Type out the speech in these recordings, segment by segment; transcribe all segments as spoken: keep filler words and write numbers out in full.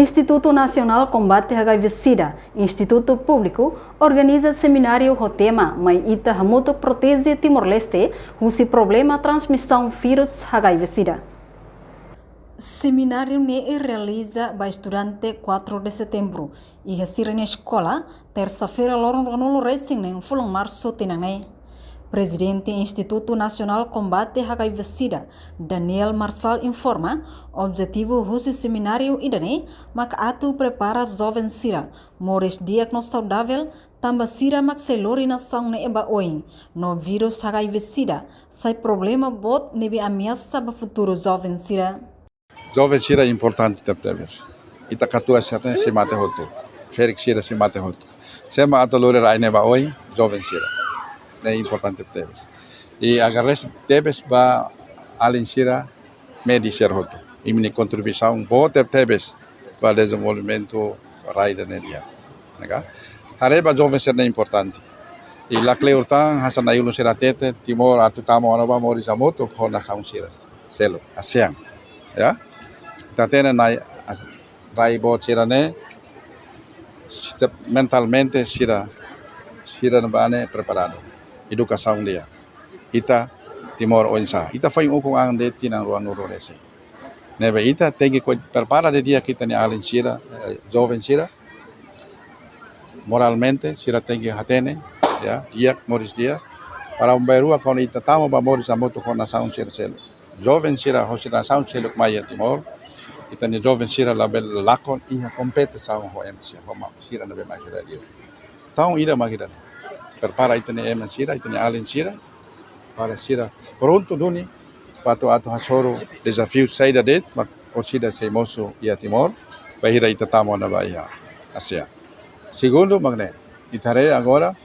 Institutu Nasionál Kombate H I V SIDA, Institutu Públiku, organiza semináriu ho tema Mai Ita Hamutuk Proteje Timor-Leste husi Problema Transmisaun Vírus H I V SIDA. Semináriu ne'e realiza ba estudante quatro de setembro iha sira-nia eskola, tersa-feira loron ruanulu-resin-neen fulan Marsu tinan ne'e. Prezidente Institutu Nasionál Kombate H I V SIDA, Daniel Marçal informa, objetivu husi semináriu ida-ne'e mak atu prepara joven sira moris di'ak no saudavel, tanba sira mak sei lori nasaun ne'e ba oin, no vírus H I V SIDA sai problema boot ne'ebé ameasa ba futuru joven sira. Joven sira importante tebetebes. Ita katuas sira sei mate hotu. Ferik sira sei mate hotu. Sé mak atu lori rai ne'e ba oin, joven sira. Ne'e importante tebetebes. I agradese tebes ba alin sira, média sira hotu. Imi-nia kontribuisaun boot tebetebes ba dezenvolvimentu rai ida-ne'e nian. Nega? Haree ba joven sira ne'e importante. I lakleur tan, hanesan na'i-ulun sira hatete, Timor atu tama ona ba moris hamutuk ho nasaun sira seluk, ASEAN. Ya? Ita hatene na'i as-, rai boot sira-ne'e, sira mentalmente sira, sira ne'ebé preparadu. Edukasaun di'ak. Ita Timor oinsá. Ita foin ukun an de'it tinan ruanulu-resin. Ne'ebé ita tenke ko-, prepara didi'ak ita-nia alin sira, eh, joven sira. Moralmente, sira tenke hatene, ya, di'ak, moris di'ak. Para aban-bainrua kuandu ita tama ba moris hamutuk ho nasaun sira seluk. Joven sira hosi nasaun seluk mai iha Timor. Ita-nia joven sira labele lakon iha kompetisaun ho ema sira, ho ema sira ne'ebé mai sira liu. Entaun ida mak ida. Prepara ita-nia ema sira, ita-nia alin sira, para sira prontu duni, para atu, atu hasoru dezafiu saida de'it mak orsida sei mosu iha Timor, bainhira ita tama ona ba iha ASEAN. Segundu, mak ne'e, ita haree agora,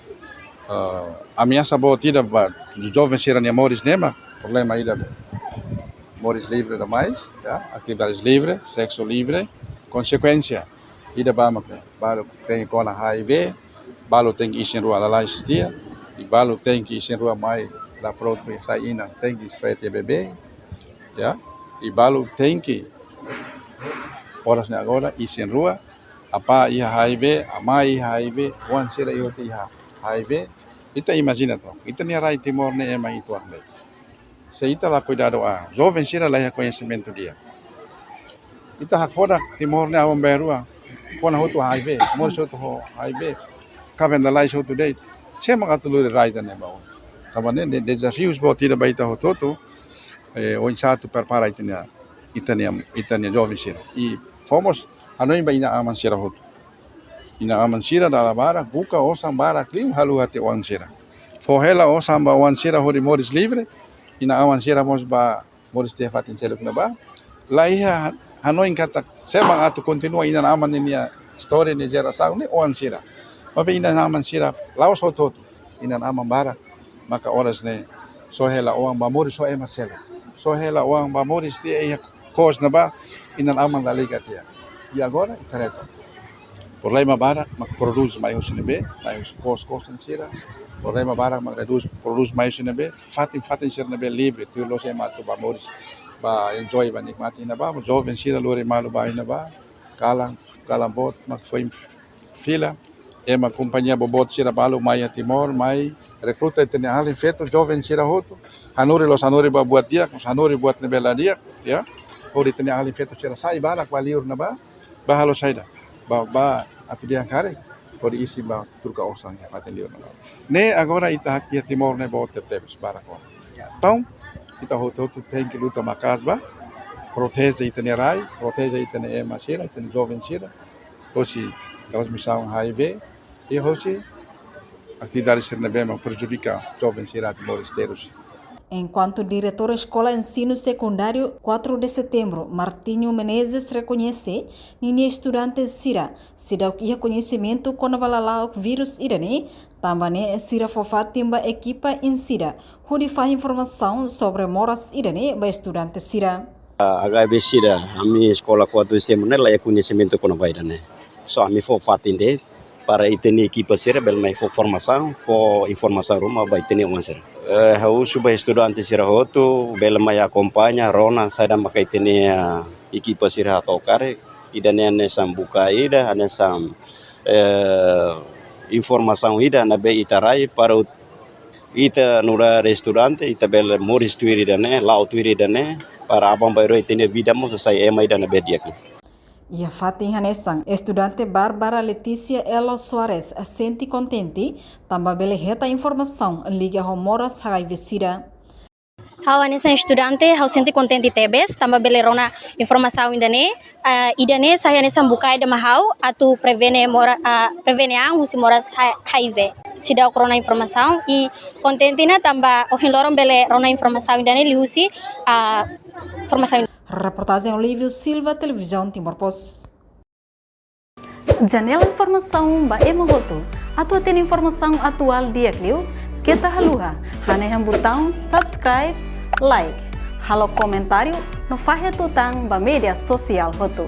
eh, ameasa boot ida ba joven sira-nia moris ne'e mak problema ida be. Moris livre demais, ya, atividades livre, seksu livre, konsekuénsia ida ba mak ne'e, balu tenke kona HIV, balu tenke isin-rua lalais tiha, i balu tenke isin-rua mai la prontu sai inan, tenke sete bebé, ya, i balu tenke oras ne'e agora isin-rua, apá iha HIV, amá iha HIV, oan sira iha hotu iha HIV. Ita imajina took, ita-nia rai Timor ne'e ema ituak de'it. Se ita la kuidadu an, joven sira la iha koñesimentu di'ak. Ita hakfodak Timor ne'e aban-bainrua kona hotu HIV, moris hotu ho HIV, kaben lalais hotu de'it. Sé mak atu lori rai ida-ne'e ba oin. Tanba ne'e, ne'e dezafius boot ida ba ita hotu-hotu, eh, oinsá atu prepara ita-nia, ita-nia, ita-nia joven sira. I fó mós hanoin ba inan-aman sira hotu. Inan-aman sira dala barak buka osan barak liu halo atu oan sira. Fó hela osan ba oan sira hodi moris livre, inan-aman sira mós bá moris tiha fatin seluk ne'ebá. La iha hanoin katak sé mak atu kontinua inan-aman ninia istória nia jerasaun ne'e oan sira. Maibé inan-aman sira la'ós hotu-hotu. Inan-aman barak maka oras ne'e só hela oan bá moris ho ema seluk. Só hela oan bá moris tiha iha kos ne'ebá inan-aman la liga tiha. I agora, ita haree took. Problema barak mak prodús mai husi ne'ebé, mai husi kos-kosan sira. Problema barak mak redús, prodús mai husi ne'ebé, fatin-fatin sira ne'ebé livre, tuir loloos ema atu bá moris, bá enjoy, bá nikmati iha ne'ebá, joven sira lori malu bá iha ne'ebá, kalan, kalan boot mak foin fila, ema kompañia boboot sira balu mai iha Timor, mai rekruta ita-nia alin feto, joven sira hotu, hanorin loloos, hanorin ba buat di'ak, loloos hanorin buat ne'ebé la di'ak, ya. Hodi ita-nia alin feto sira sai barak ba liur ne'ebá, bá halo saida, bá, bá atu dehan karik, hodi isin bá troka osan iha fatin liur ne'ebá. Ne'e agora ita hakfodak iha Timor ne'e boot tebetebes barak ona. Entaun, ita hotu-hotu tenke luta maka'as bá proteje ita-nia rai, proteje ita-nia ema sira, ita-nia joven sira hosi transmisaun HIV, i hosi atividade sira ne'ebé mak prejudika joven sira atu moris terus. Enkuantu Diretór Eskola Ensinu Sekundáriu quatro de Setembro, Martinho Menezes, rekoñese ninia estudante sira seidauk iha koñesimentu kona-ba lala'ok vírus ida-ne'e, tanba ne'e sira fó fatin ba ekipa INSIDA hodi fahe informasaun sobre moras ida-ne'e ba estudante sira. Ah, HIV SIDA, ami eskola quatro de Setembro ne'e la iha koñesimentu kona-ba ida-ne'e. So, ami fó fatin de'it para ita-nia ekipa sira bele mai fó formasaun, fó informasaun ruma ba ita-nia oan sira. Eh, ha'u husu ba estudante sira hotu, bele mai akompaña, rona, saida maka ita-nia, ah, ekipa sira hato'o karik, Ida-ne'e hanesan bukae ida, hanesan, eh, informasaun ida ne'ebé ita rai para ita nu'udar estudante, ita bele moris tuir ida-ne'e, la'o tuir ida-ne'e, para aban-bainrua ita-nia vida mós sai ema ida ne'ebé di'ak. Iha fatin hanesan, estudante Bárbara Letícia Elo Soares sente kontente tanba bele hetan informasaun liga ho moras H I V SIDA. Ha'u hanesan estudante, ha'u sente kontente tebes tanba bele rona informasaun ida-ne'e. Ah, ida-ne'e sai hanesan bukae ida mai ha'u atu prevene mora-, ah, prevene an husi moras H-, H I V. Seidauk rona informasaun i kontente ona tanba ohin loron bele rona informasaun ida-ne'e liuhusi, ah, informasaun. Reportajen Olívio Silva, Televizaun Timor Post. Janela informasaun ba ema hotu. Atu hatene informasaun atuál di'ak liu, keta haluha hanehan butaun subscribe, like, halo komentáriu no fahe tutan ba média sosiál hotu.